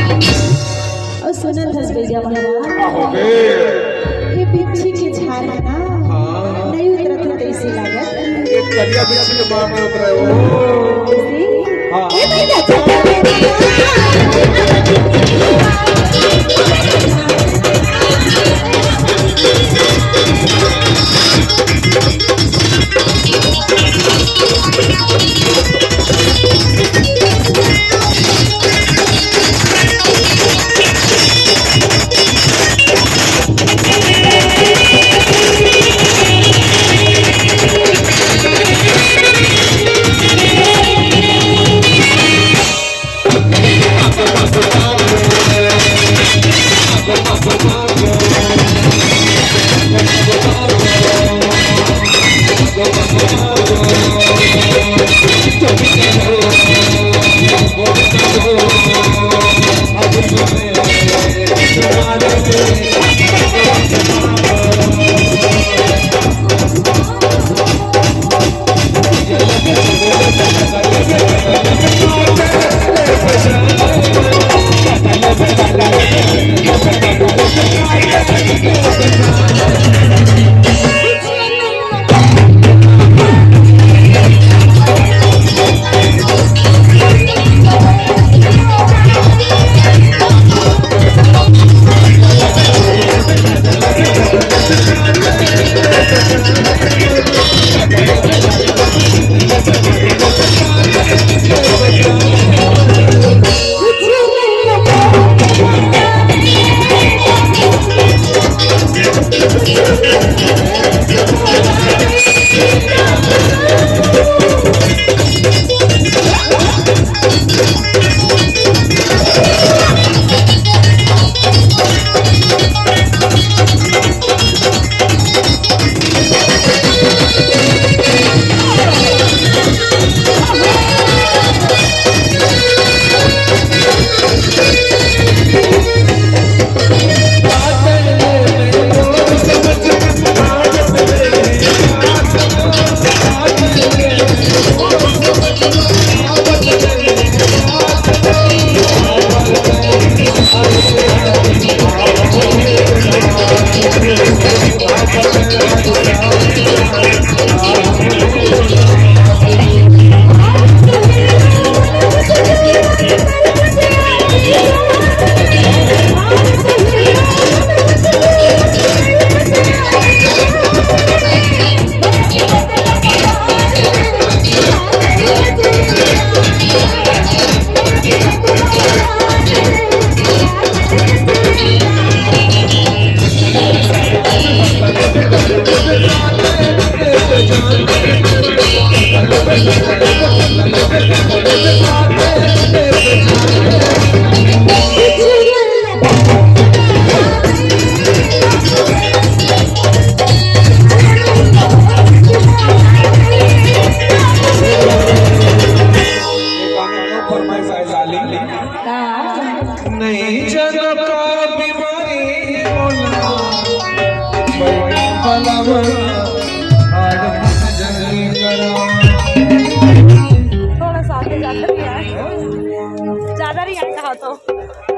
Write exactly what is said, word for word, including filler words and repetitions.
अउ सुनत हस भैया महाराज, का हो गे? ये बिच्छी के झार हे ना, हाँ। नइ उतरत हे तइसे लागत। ये करिया बिच्छी के मार नइ उतरे हो। तइसे? हाँ। ए भैया, फरमाइश आए लाली। का? नहीं जनता बीमारी होला, बैठा बलवा, आज हम जल्दी करा। थोड़ा सा आगे ज्यादा नहीं आए, ज्यादा नहीं आए कहा तो।